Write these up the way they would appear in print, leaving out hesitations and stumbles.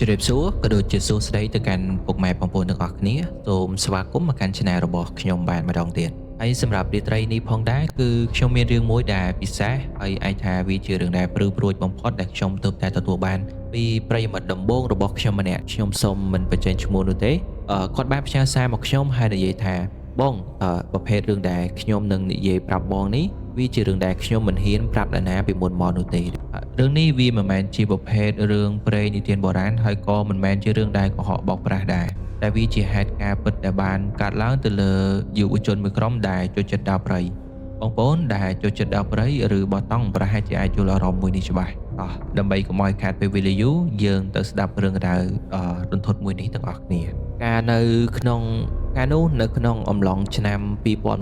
ជម្រាបសួរក៏ដូចជាសួស្តីទៅកាន់ពុកម៉ែបងប្អូនទាំងអស់គ្នាសូមស្វាគមន៍មកកាន់ Channel របស់ខ្ញុំបាទម្ដងទៀតហើយសម្រាប់រាត្រីនេះផងដែរគឺខ្ញុំមានរឿងមួយដែលពិសេសហើយអាចថាវាជារឿងដែលព្រឺព្រួចបំផុតដែលខ្ញុំទើបតែទទួលបានពីប្រិយមិត្តដំបូងរបស់ខ្ញុំម្នាក់ខ្ញុំសូមមិនបញ្ចេញឈ្មោះនោះទេគាត់បានផ្ញើសារមកខ្ញុំហើយនិយាយថាបងប្រភេទរឿងដែលខ្ញុំនឹងនិយាយប្រាប់បងនេះវាជារឿងដែលខ្ញុំមិនហ៊ានប្រាប់នរណាពីមុនមកនោះទេ រឿងនេះវាមិនមែនជាប្រភេទរឿងព្រេងនិទានបុរាណហើយក៏មិនមែនជារឿងដែលកុហកបោកប្រាស់ដែរតែវាជាហេតុការណ៍ពិតដែលបានកើតឡើងទៅលើយុវជនមួយក្រុមដែលចូលចិត្តដើរព្រៃបងប្អូនដែលចូលចិត្តដើរព្រៃឬបោះតង់ប្រហែលជាអាចយល់អារម្មណ៍មួយនេះច្បាស់តោះដើម្បីកុំឲ្យខាតពេលវេលាយូរយើងទៅស្ដាប់រឿងរ៉ាវរន្ធត់មួយនេះទាំងអស់គ្នាកាលនៅក្នុងកាលនោះនៅក្នុងអំឡុងឆ្នាំ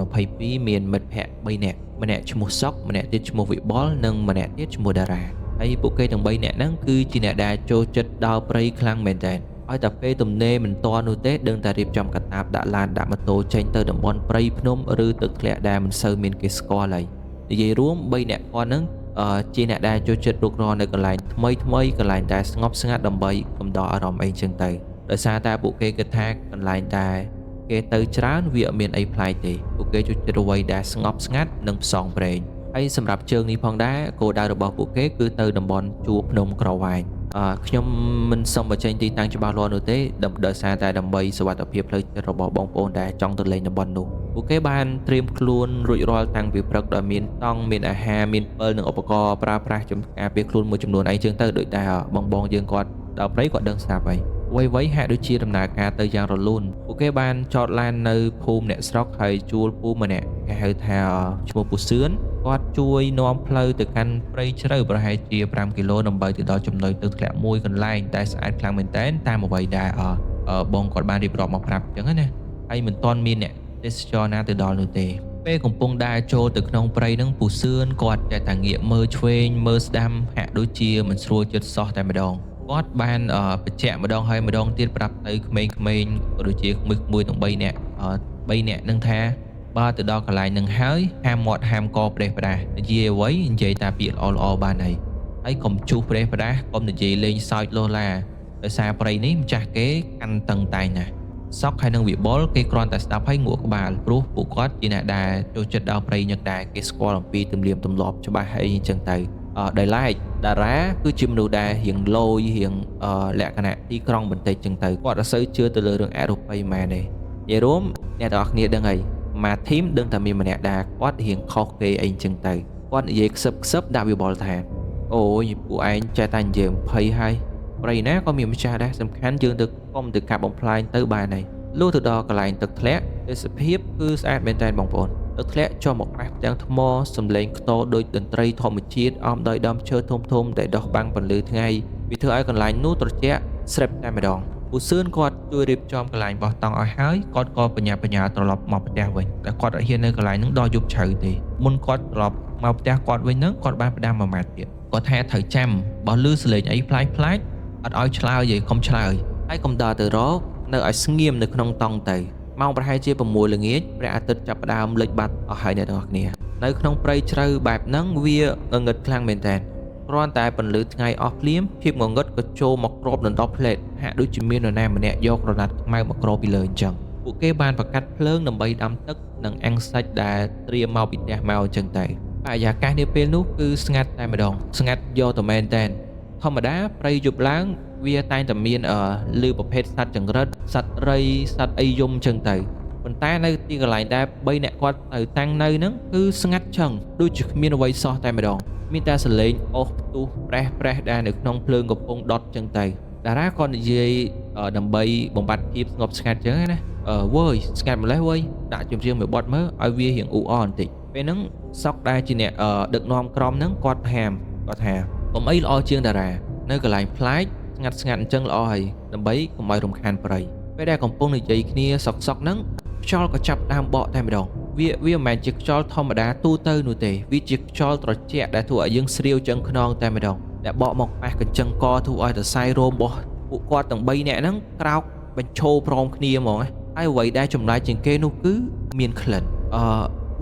2022មានមិត្តភ័ក្តិ3នាក់ម្នាក់ឈ្មោះសុកម្នាក់ទៀតឈ្មោះវិបុលនិងម្នាក់ទៀតឈ្មោះតារាហើយពួកគេទាំង3នាក់ហ្នឹងគឺជាអ្នកដែលចូលចិត្តដើរព្រៃខ្លាំងមែនតើឲ្យតែពេលទំនេរមិនទាន់នោះទេដឹងតែរៀបចំកាតាបដាក់ឡានដាក់ម៉ូតូចេញទៅតំបន់ព្រៃភ្នំឬទឹកធ្លាក់ដែលមិនសូវមានគេស្គាល់ហើយនិយាយរួម3នាក់គាត់ហ្នឹងជាអ្នកដែលចូលចិត្តរុករកនៅកន្លែងថ្មីថ្មីកន្លែងដែលស្ងប់ស្ងាត់ដើម្បីកំដរអារម្មណ៍អីចឹងទៅដោយសារតែពួកគេគិតថាកន្លែងដែលគេទៅច្រើនវាអត់មានអីប្លែកទេពួកគេចូលចិត្តអ្វីដែលស្ងប់ស្ងាត់និងផ្សងព្រេងហើយសម្រាប់ជើងនេះផងដែរគោលដៅរបស់ពួកគេគឺទៅតំបន់ជួរភ្នំក្រវ៉ែងខ្ញុំមិនសូមបញ្ចេញទីតាំងច្បាស់លាស់នោះទេដោយសារតែដើម្បីសុវត្ថិភាពផ្លូវចិត្តរបស់បងប្អូនដែលចង់ទៅលេងតំបន់នោះពួកគេបានត្រៀមខ្លួនរួចរាល់តាំងពីព្រឹកដោយមានតង់មានអាហារមានពិលនិងឧបករណ៍ប្រើប្រាស់ចំការពារខ្លួនមួយចំនួនអីចឹងទៅដោយតែបងៗយើងគាត់ដល់ព្រៃគាត់ដឹងស្រាប់ហើយអ្វីៗហាក់ដូចជាដំណើរការទៅយ៉ាងរលូនពួកគេបានចតឡាននៅភូមិអ្នកស្រុកហើយជួលពូម្នាក់គេហៅថាឈ្មោះពូសឿនគាត់ជួយនាំផ្លូវទៅកាន់ព្រៃជ្រៅប្រហែលជា5គីឡូដើម្បីទៅដល់ចំណុចទឹកធ្លាក់មួយកន្លែងតែស្អាតខ្លាំងមែនទែនតាមអ្វីដែលបងគាត់បានរៀបរាប់មកប្រាប់អញ្ចឹងណាហើយមិនទាន់មានអ្នកទេសចរណាទៅដល់នោះទេពេលកំពុងដើរចូលទៅក្នុងព្រៃហ្នឹងពូសឿនគាត់ចេះតែងាកមើលឆ្វេងមើលស្ដាំហាក់ដូចជាមិនស្រួលចិត្តសោះតែម្ដងគាត់បានបញ្ជាក់ម្ដងហើយម្ដងទៀតប្រាប់ទៅក្មេងៗក៏ដូចជាក្មួយៗទាំង3នាក់3នាក់នឹងថាបើទៅដល់កន្លែងនឹងហើយហាមមាត់ហាមកប្រេះផ្ដាស់និយាយអ្វីនិយាយតែពាក្យល្អៗបានហើយហើយកុំជុះប្រេះផ្ដាស់កុំនិយាយលេងសើចលោឡាដោយសារព្រៃនេះម្ចាស់គេកាន់តឹងតែងណាស់សក់ហើយនឹងវិបុលគេគ្រាន់តែស្ដាប់ហើយងក់ក្បាលព្រោះពួកគាត់ជាអ្នកដែលចូលចិត្តដល់ព្រៃញឹកដែរគេស្គាល់អំពីទំនៀមទម្លាប់ច្បាស់ហើយអញ្ចឹងទៅដោយឡែកតារាគឺជាមនុស្សដែលរៀងលយរៀងលក្ខណៈទីក្រុងបន្តិចចឹងទៅគាត់អត់សូវជឿទៅលើរឿងអរូបីម៉ែទេនិយាយរួមអ្នកទាំងអស់គ្នាដឹងហើយម៉ាធីមដឹងតែមានម្នាក់ដែលគាត់រៀងខុសគេអីចឹងទៅគាត់និយាយខ្សឹបខ្សឹបដាក់វិបុលថាអូយពួកឯងចេះតែនិយាយអំភ័យហើយព្រៃណាក៏មានម្ចាស់ដែរសំខាន់យើងទៅកុំទៅកាប់បំផ្លាញទៅបានហើយលុះទៅដល់កន្លែងទឹកធ្លាក់ទេសភាពគឺស្អាតមែនទែនបងប្អូនទឹកធ្លាក់ចុះមកប៉ះផ្ទាំងថ្មសំឡេងខ្ទរដូចតន្ត្រីធម្មជាតិអមដោយដើមឈើធំៗដែលដុះបាំងពន្លឺថ្ងៃវាធ្វើឲ្យកន្លែងនោះត្រជាក់ស្រេបតែម្ដងពូសឿនគាត់ជួយរៀបចំកន្លែងបោះតង់ឲ្យហើយគាត់ក៏បញ្ញាបញ្ញាត្រឡប់មកផ្ទះវិញតែគាត់អត់ហ៊ាននៅកន្លែងហ្នឹងដល់យប់ជ្រៅទេមុនគាត់ត្រឡប់មកផ្ទះគាត់វិញហ្នឹងគាត់បានផ្ដាំមួយម៉ាត់ទៀតគាត់ថាត្រូវចាំបើលឺសលេងអីប្លែកប្លែកអត់ឲ្យឆ្លើយទេកុំឆ្លើយហើយកុំដើរទៅរកនៅឲ្យស្ងៀមនៅក្នុងតង់ទៅម៉ោងប្រហែលជា6ល្ងាចព្រះអាទិត្យចាប់ផ្ដើមលិចបាត់អស់ហើយអ្នកទាំងអស់គ្នានៅក្នុងព្រៃជ្រៅបែបហ្នឹងវាងងឹតខ្លាំងមែនតើគ្រាន់តែពន្លឺថ្ងៃអស់ភ្លាមភាពងងឹតក៏ចូលមកគ្របដណ្ដប់ផ្លែតហាក់ដូចជាមាននរណាម្នាក់យកក្រណាត់ខ្មៅមកគ្របពីលើអញ្ចឹងពួកគេបានប្រកាត់ភ្លើងដើម្បីដាំទឹកនិងអាំងសាច់ដែលត្រៀមមកពីផ្ទះមកអញ្ចឹងទៅបរិយាកាសនាពេលនោះគឺស្ងាត់តែម្ដងស្ងាត់យកតែមែនតែនធម្មតាព្រៃយប់ឡើងវាតែងតែមានលឺប្រភេទសត្វចង្រិតសត្វរៃសត្វអីយំអញ្ចឹងទៅប៉ុន្តែនៅទីកន្លែងដែល3នាក់គាត់ទៅតាំងនៅហ្នឹងគឺស្ងាត់ឆឹងដូចជាគ្មានអ្វីសោះតែម្ដងមានតែសលេងអូសផ្ទុះប្រេះប្រេះដែលនៅក្នុងភ្លើងកំពុងដុតចឹងទៅតារាគាត់និយាយដើម្បីបំបត្តិភាពស្ងប់ស្ងាត់ចឹងណាវើយស្ងាត់ម្លេះវើយដាក់ចម្រៀងមួយបទមើលឲ្យវារៀងអ៊ូអរបន្តិចពេលហ្នឹងសក់ដែលជាអ្នកដឹកនាំក្រុមហ្នឹងគាត់ហាមគាត់ថាកុំអីល្អជាងតារានៅកន្លែងប្លែកស្ងាត់ស្ងាត់អញ្ចឹងល្អហើយដើម្បីកុំឲ្យរំខានព្រៃពេលដែលកំពុងនិយាយគ្នាសុកសុកហ្នឹងខ្យល់ក៏ចាប់ដើមបកតែម្ដងវាមិនមែនជាខ្យល់ធម្មតាទូទៅនោះទេវាជាខ្យល់ត្រជាក់ដែលធ្វើឲ្យយើងស្រាវចឹងខ្នងតែម្ដងដែលបកមកប៉ះកញ្ចឹងកធ្វើឲ្យសរសៃរោមរបស់ពួកគាត់ទាំង3នាក់ហ្នឹងក្រោកបញ្ឈរព្រមគ្នាហ្មងហើយអ្វីដែលចម្លែកជាងគេនោះគឺមានក្លិន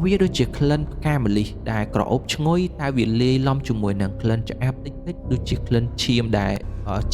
វាដូចជាក្លិនផ្កាម្លិះដែលក្រអូបឈ្ងុយតែវាលាយឡំជាមួយនឹងក្លិនឆ្អាបតិចតិចដូចជាក្លិនឈាមដែល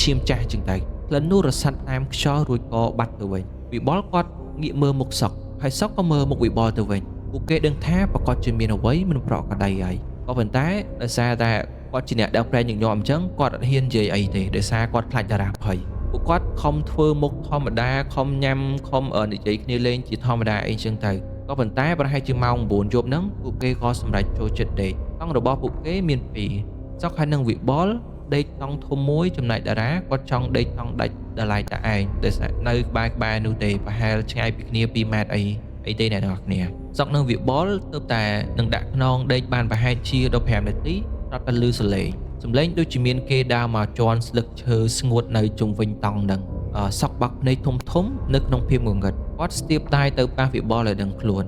ឈាមចាស់ចឹងទៅ ក្លិននោះរសាត់តាមខ្យល់រួចក៏បាត់ទៅវិញវិបុលគាត់ងាកមើលមុខសុកហើយសុកក៏មើលមុខវិបុលទៅវិញពួកគេដឹងថាប្រកាសជាមានអ្វីមិនប្រក្រតីហើយក៏ប៉ុន្តែដោយសារតែគាត់ជាអ្នកដើរប្រែងញឹកញាប់អញ្ចឹងគាត់អត់ហ៊ាននិយាយអីទេដោយសារគាត់ខ្លាចតារាភ័យពួកគាត់ខំធ្វើមុខធម្មតាខំញ៉ាំខំនិយាយគ្នាលេងជាធម្មតាអីចឹងទៅក៏ប៉ុន្តែប្រហែលជាម៉ោង9យប់ហ្នឹងពួកគេក៏សម្រេចចូលចិត្តដេកតង់របស់ពួកគេមាន2សុកហើយនឹងវិបុលដេកតង់ធំមួយចំណែកតារាគាត់ចង់ដេកតង់ដាច់ដឡៃតែឯងដោយសារនៅក្បែរៗនោះទេប្រហែលឆ្ងាយពីគ្នា2ម៉ែត្រអីអីទេអ្នកនរគ្នាសុកនឹងវិបុលទើបតែនឹងដាក់ខ្នងដេកបានប្រហែលជា15នាទីស្រាប់តែឮសំឡេងសំឡេងដូចជាមានគេដើរមកជន់ស្លឹកឈើស្ងួតនៅជុំវិញតង់នឹងសក់បាក់ភ្នែកធំធំនៅក្នុងភាពងងឹតគាត់ស្ទាបដៃទៅប៉ះវិបុលឲ្យដឹងខ្លួន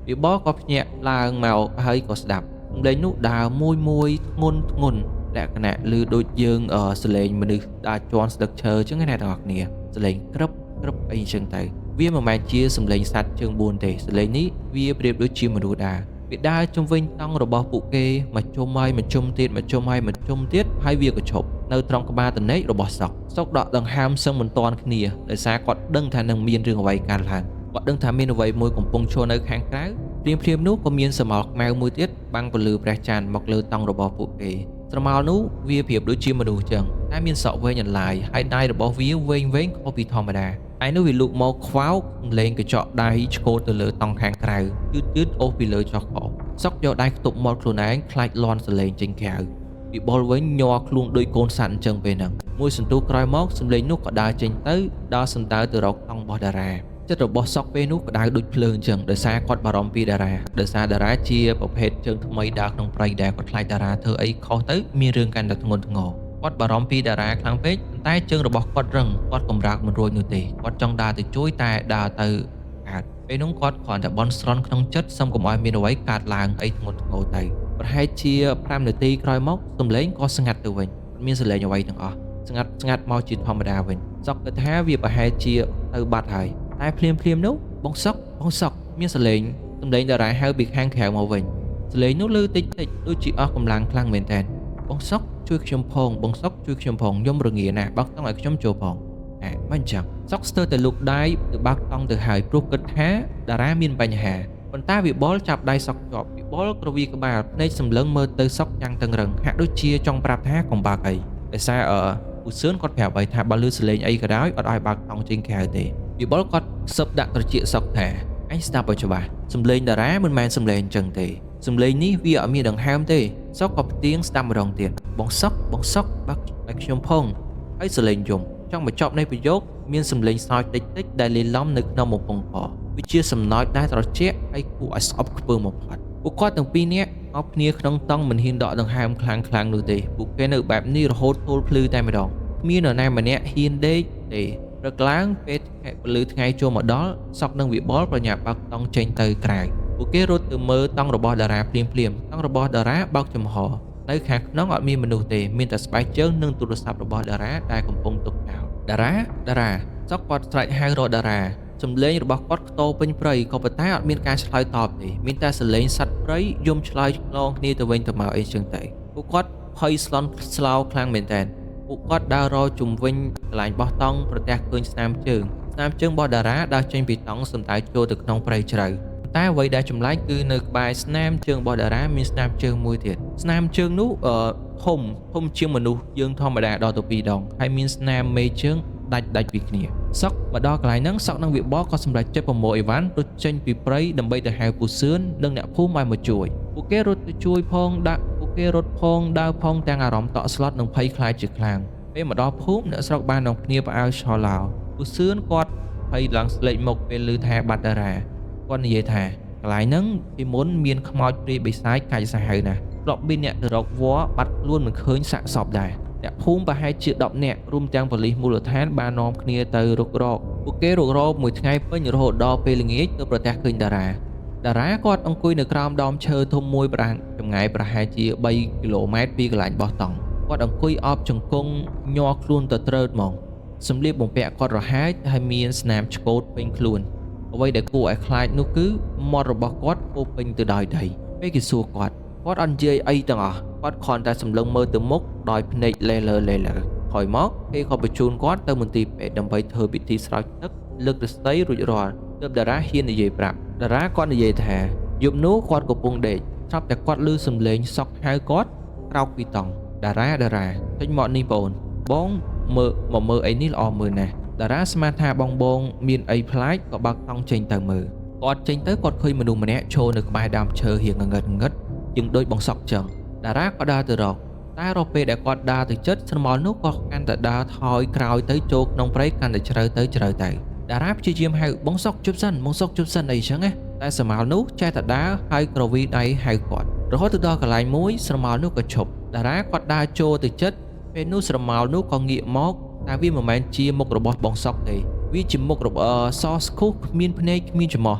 វិបុលក៏ភ្ញាក់ឡើងមកហើយក៏ស្ដាប់សំឡេងនោះដើរមួយមួយធ្ងន់ធ្ងន់លក្ខណៈឮដូចយើងសលេងមនុស្សដើរជន់ស្លឹកឈើអញ្ចឹងណាអ្នកទាំងអស់គ្នាសលេងក្រឹបក្រឹបអីអញ្ចឹងទៅវាមិនមែនជាសំឡេងសត្វជើង4ទេសលេងនេះវាប្រៀបដូចជាមនុស្សដើរវាដើរជុំវិញតង់របស់ពួកគេមកជុំហើយមកជុំទៀតមកជុំហើយមកជុំទៀតហើយវាក៏ឈប់នៅត្រង់ក្បាលតនេករបស់សុកសុកដកដង្ហើមសឹងមិនតាន់គ្នាដោយសារគាត់ដឹងថានឹងមានរឿងអ្វីកើតឡើងគាត់ដឹងថាមានអ្វីមួយកំពុងឈរនៅខាងក្រៅភ្លាមភ្លាមនោះក៏មានស្រមោលខ្មៅមួយទៀតបាំងពន្លឺព្រះច័ន្ទមកលើតង់របស់ពួកគេស្រមោលនោះវាប្រៀបដូចជាមនុស្សចឹងតែមានសក់វែងអន្លាយហើយដៃរបស់វាវែងវែងខុសពីធម្មតាឯនោះវាលូកមកខ្វោកលេងកញ្ចក់ដៃឆ្កូតទៅលើតង់ខាងក្រៅយឺតយឺតអូសពីលើចុះខោសុកយកដៃខ្ទប់មាត់ខ្លួនឯងខ្លាចលន់សលេងចេញក្រៅវិបុលវិញញ័រខ្លួនដូចកូនសត្វអញ្ចឹងពេលហ្នឹងមួយសន្ទុះក្រោយមកសំឡេងនោះក៏ដើរចេញទៅដើរសំដៅទៅរកតង់របស់តារាចិត្តរបស់សុកពេលនោះក្តៅដូចភ្លើងអញ្ចឹងដោយសារគាត់បារម្ភពីតារាដោយសារតារាជាប្រភេទជើងថ្មីដើរក្នុងព្រៃដែលគាត់ខ្លាចតារាធ្វើអីខុសទៅមានរឿងកាន់តែធ្ងន់ធ្ងរគាត់បារម្ភពីតារាខ្លាំងពេកតែជើងរបស់គាត់រឹងគាត់កម្រើកមិនរួចនោះទេគាត់ចង់ដើរទៅជួយតែដើរទៅកើតពេលនោះគាត់គ្រាន់តែបន់ស្រន់ក្នុងចិត្តសុំកុំឲ្យមានអ្វីកើតឡើងអីធ្ងន់ធ្ងរទៅប្រហែលជា5នាទីក្រោយមកសំឡេងក៏ស្ងាត់ទៅវិញអត់មានសំឡេងអ្វីទាំងអស់ស្ងាត់ស្ងាត់មកជាធម្មតាវិញសុកគិតថាវាប្រហែលជាទៅបាត់ហើយតែភ្លាមភ្លាមនោះបងសុកបងសុកមានសំឡេងសំឡេងតារាហៅពីខាងក្រៅមកវិញសំឡេងនោះឮតិចតិចដូចជាអស់កម្លាំងខ្លាំងមែនតើបងសុកជួយខ្ញុំផងបងសុកជួយខ្ញុំផងខ្ញុំរងាណាស់បើកតង់ឲ្យខ្ញុំចូលផងអែមិនអញ្ចឹងសុកស្ទើរតែលូកដៃទៅបើកតង់ទៅហើយព្រោះគិតថាតារាមានបញ្ហាប៉ុន្តែវិបុលចាប់ដៃសុកជាប់វិបុលក្រវីក្បាលភ្នែកសម្លឹងមើលទៅសុកយ៉ាងតឹងរឹងហាក់ដូចជាចង់ប្រាប់ថាកុំបើកអីដោយសារអឺពូសឿនគាត់ប្រាប់ឲ្យថាបើលឺសលេងអីក៏ដោយអត់ឲ្យបើកតង់ចេញក្រៅទេវិបុលគាត់ខ្សឹបដាក់ត្រចៀកសុកថាអញស្ដាប់ឲ្យច្បាស់សំឡេងតារាមិនមែនសំឡេងអញ្ចឹងទេសំឡេងនេះវាអត់មានដង្ហើមទេសុកក៏ផ្ទៀងស្ដាប់ម្ដងទៀតបងសុកបងសុកបើកឲ្យខ្ញុំផងហើយសលេងយំចង់បញ្ចប់នៃប្រយោគមានសំឡេងសើចតិចតិចដែលលាយឡំនៅក្នុងបំពង់កវាជាសំណោចដែលត្រជាក់ហើយគួរឲ្យស្អប់ខ្ពើមបំផុតពួកគាត់ទាំងពីរនាក់អបគ្នាក្នុងតង់មិនហ៊ានដកដង្ហើមខ្លាំងខ្លាំងនោះទេពួកគេនៅបែបនេះរហូតទល់ភ្លឺតែម្ដងគ្មាននរណាម្នាក់ហ៊ានដេកទេព្រឹកឡើងពេលពលឺថ្ងៃចូលមកដល់សក់នឹងវិបុលប្រញាប់បើកតង់ចេញទៅក្រៅពួកគេរត់ទៅមើលតង់របស់តារាភ្លាមភ្លាមតង់របស់តារាបើកចំហនៅខាងក្នុងអត់មានមនុស្សទេមានតែស្បែកជើងនិងទូរស័ព្ទរបស់តារាដែលកំពុងទុកចោលតារាតារាសក់គាត់ស្រែកហៅរកតារាសំឡេងរបស់គាត់ខ្ទរពេញព្រៃក៏ប៉ុន្តែអត់មានការឆ្លើយតបទេមានតែសំឡេងសត្វព្រៃយំឆ្លើយឆ្លងគ្នាទៅវិញទៅមកអីចឹងទៅពួកគាត់ភ័យស្លន់ស្លោខ្លាំងមែនតើពួកគាត់ដើររកជុំវិញកន្លែងបោះតង់ប្រទះឃើញស្នាមជើងស្នាមជើងរបស់តារាដើរចេញពីតង់សំដៅចូលទៅក្នុងព្រៃជ្រៅតែអ្វីដែលចម្លែកគឺនៅក្បែរស្នាមជើងរបស់តារាមានស្នាមជើងមួយទៀតស្នាមជើងនោះធំធំជាងមនុស្សយើងធម្មតាដល់ទៅ2ដងហើយមានស្នាមមេជើងដាច់ដាច់ពីគ្នាសុកមកដល់កន្លែងហ្នឹងសុកនិងវិបុលក៏សម្រេចចិត្តប្រមូលអីវ៉ាន់រត់ចេញពីព្រៃដើម្បីទៅហៅពូសឿននិងអ្នកភូមិឲ្យមកជួយពួកគេរត់ទៅជួយផងដាក់ពួកគេរត់ផងដើរផងទាំងអារម្មណ៍តក់ស្លុតនិងភ័យខ្លាចជាខ្លាំងពេលមកដល់ភូមិអ្នកស្រុកបាននាំគ្នាផ្អើលឆោឡោពូសឿនគាត់ភ័យឡើងស្លេកមុខពេលឮថាបាត់តារាគាត់និយាយថាកន្លែងហ្នឹងពីមុនមានខ្មោចព្រាយបិសាចកាចសាហាវណាស់ធ្លាប់មានអ្នកទៅរកវល្លិបាត់ខ្លួនមិនឃើញសាកសពដែរអ្នកភូមិប្រហែលជា10នាក់រួមទាំងប៉ូលីសមូលដ្ឋានបាននាំគ្នាទៅរុករកពួកគេរុករកមួយថ្ងៃពេញរហូតដល់ពេលល្ងាចទៅប្រទះឃើញតារាតារាគាត់អង្គុយនៅក្រោមដើមឈើធំមួយប្រហែលចម្ងាយប្រហែលជា3គីឡូម៉ែត្រពីកន្លែងបោះតង់គាត់អង្គុយអោបជង្គង់ញ័រខ្លួនទៅត្រើតហ្មងសម្លៀកបំពាក់គាត់រហែកហើយមានស្នាមឆ្កូតពេញខ្លួនអ្វីដែលគួរឲ្យខ្លាចនោះគឺមាត់របស់គាត់ពោពេញទៅដោយដីពេលគេសួរគាត់គាត់អត់និយាយអីទាំងអស់គាត់គ្រាន់តែសម្លឹងមើលទៅមុខដោយភ្នែកលេលើលេលើ ក្រោយមកគេក៏បញ្ជូនគាត់ទៅមន្ទីរពេទ្យដើម្បីធ្វើពិធីស្រោចទឹកលើកឫស្សីរួចរាល់ទើបតារាហ៊ាននិយាយប្រាប់តារាគាត់និយាយថាយប់នោះគាត់កំពុងដេកស្រាប់តែគាត់ឮសំឡេងសុកហៅគាត់ក្រោកពីតង់តារាតារាចេញមកនេះបងបងមើលមកមើលអីនេះល្អមើលណាស់តារាស្មានថាបងបងមានអីប្លែកក៏បើកតង់ចេញទៅមើលគាត់ចេញទៅគាត់ឃើញមនុស្សម្នាក់ឈរនៅក្បែរដើមឈើរៀងងងឹតងឹតជាងដូចបងសុកចឹងតារាក៏ដើរទៅរកតែរកពេលដែលគាត់ដើរទៅចិត្តស្រមោលនោះក៏កាន់តែដើរថយក្រោយទៅចូលក្នុងព្រៃកាន់តែជ្រៅទៅជ្រៅទៅតារាព្យាយាមហៅបងសុកជប់សិនបងសុកជប់សិនអីចឹងណាតែស្រមោលនោះចេះតែដើរហើយក្រវីដៃហៅគាត់រហូតទៅដល់កន្លែងមួយស្រមោលនោះក៏ឈប់តារាគាត់ដើរចូលទៅចិត្តពេលនោះស្រមោលនោះក៏ងាកមកតែវាមិនមែនជាមុខរបស់បងសុកទេវាជាមុខរបស់សស្គូសគ្មានភ្នែកគ្មានច្រមុះ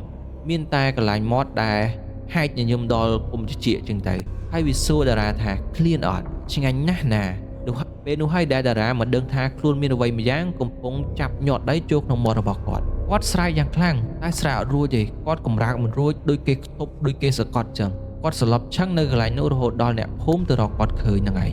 មានតែកន្លែងមាត់ដែលហែកញញឹមដល់គុំជជាចឹងទៅហើយវាសួរតារាថាឃ្លានអត់ឆ្ងាញ់ណាស់ណានោះពេលនោះហើយដែលតារាមិនដឹងថាខ្លួនមានអ្វីម្យ៉ាងកំពុងចាប់ញាត់ដៃចូលក្នុងមាត់របស់គាត់គាត់ស្រែកយ៉ាងខ្លាំងតែស្រែកអត់រួចទេគាត់កម្រើកមិនរួចដូចគេខ្ទប់ដូចគេសកត់ចឹងគាត់សន្លប់ឆឹងនៅកន្លែងនោះរហូតដល់អ្នកភូមិទៅរកគាត់ឃើញហ្នឹងឯង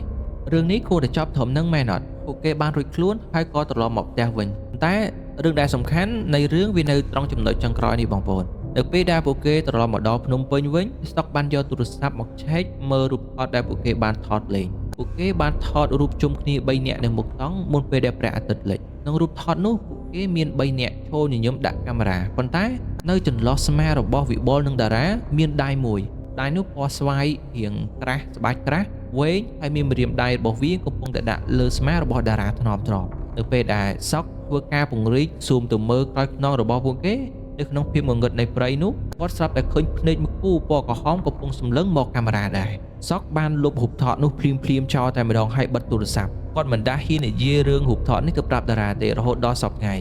រឿងនេះគួរតែចប់ត្រឹមហ្នឹងមែនអត់ពួកគេបានរួចខ្លួនហើយក៏ត្រឡប់មកផ្ទះវិញតែរឿងដែលសំខាន់នៃរឿងវានៅត្រង់ចំណុចចុងក្រោយនេះបងប្អូននៅពេលដែលពួកគេត្រឡប់មកដល់ភ្នំពេញវិញស្តុកបានយកទូរស័ព្ទមកឆែកមើលរូបថតដែលពួកគេបានថតលេងពួកគេបានថតរូបជុំគ្នា3នាក់នៅមុខតង់មុនពេលដែលព្រះអាទិត្យលិចក្នុងរូបថតនោះពួកគេមាន3នាក់ឈរញញឹមដាក់កាមេរ៉ាប៉ុន្តែនៅចន្លោះស្មារបស់វិបុលនិងតារាមានដៃមួយដៃនោះពណ៌ស្វាយរាងក្រាស់ស្បែកក្រាស់វែងហើយមានម្រាមដៃរបស់វាកំពុងតែដាក់លើស្មារបស់តារាថ្នមថ្នមនៅពេលដែលសក់ធ្វើការពង្រីកស៊ូមទៅមើលក្រោយខ្នងរបស់ពួកគេនៅក្នុងភាពងងឹតនៃព្រៃនោះគាត់ស្រាប់តែឃើញភ្នែកមួយគូពណ៌ក្រហមកំពុងសម្លឹងមកកាមេរ៉ាដែរសក់បានលុបរូបថតនោះភ្លាមភ្លាមចោលតែម្ដងហើយបិទទូរស័ព្ទគាត់មិនដាស់ហ៊ាននិយាយរឿងរូបថតនេះទៅប្រាប់តារាទេរហូតដល់សប្តាហ៍ថ្ងៃ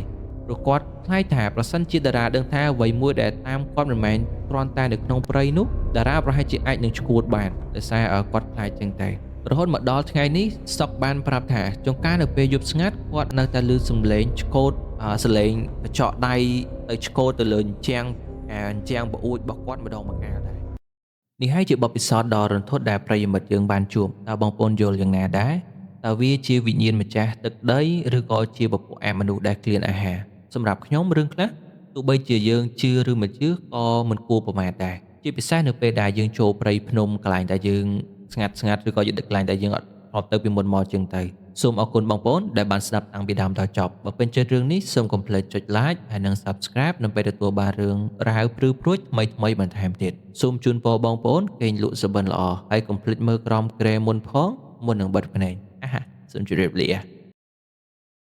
ព្រោះគាត់ខ្លាចថាប្រសិនជាតារាដឹងថាអ្វីមួយដែលតាមគាត់មិនមែនគ្រាន់តែនៅក្នុងព្រៃនោះតារាប្រហែលជាអាចនឹងឈួតបានដោយសារគាត់ខ្លាចចឹងទៅរហូតមកដល់ថ្ងៃនេះសុកបានប្រាប់ថាចុងកាលនៅពេលយប់ស្ងាត់គាត់នៅតែឮសំឡេងឆ្កូតសំឡេងកញ្ចក់ដៃទៅឆ្កូតទៅលើអញ្ចាំងអាអញ្ចាំងប្អួចរបស់គាត់ម្ដងម្កាលដែរនេះហើយជាបទពិសោធន៍ដ៏រន្ធត់ដែលប្រិយមិត្តយើងបានជួបតើបងប្អូនយល់យ៉ាងណាដែរតើវាជាវិញ្ញាណម្ចាស់ទឹកដីឬក៏ជាពពួកអមនុស្សដែលឃ្លានអាហារសម្រាប់ខ្ញុំរឿងខ្លះទោះបីជាយើងជឿឬមិនជឿក៏មិនគួរប្រមាថដែរជាពិសេសនៅពេលដែលយើងចូលព្រៃភ្នំកន្លែងដែលយើងស្ងាត់ស្ងាត់ឬក៏យកកន្លែងដែលយើងអត់ធ្លាប់ទៅពីមុនមកជាងទៅសូមអរគុណបងប្អូនដែលបានស្ដាប់តាំងពីដើមដល់ចប់បើពេញចិត្តរឿងនេះសូមកុំភ្លេចចុច Like ហើយនិង Subscribe ដើម្បីទទួលបានរឿងរ៉ាវព្រឺព្រួចថ្មីៗបន្ថែមទៀតសូមជូនពរបងប្អូនគេងលក់សុបិនល្អហើយកុំភ្លេចមើលក្រមក្រែមុនផងមុននឹងបិទភ្នែកអាហាសូមជម្រាបលា។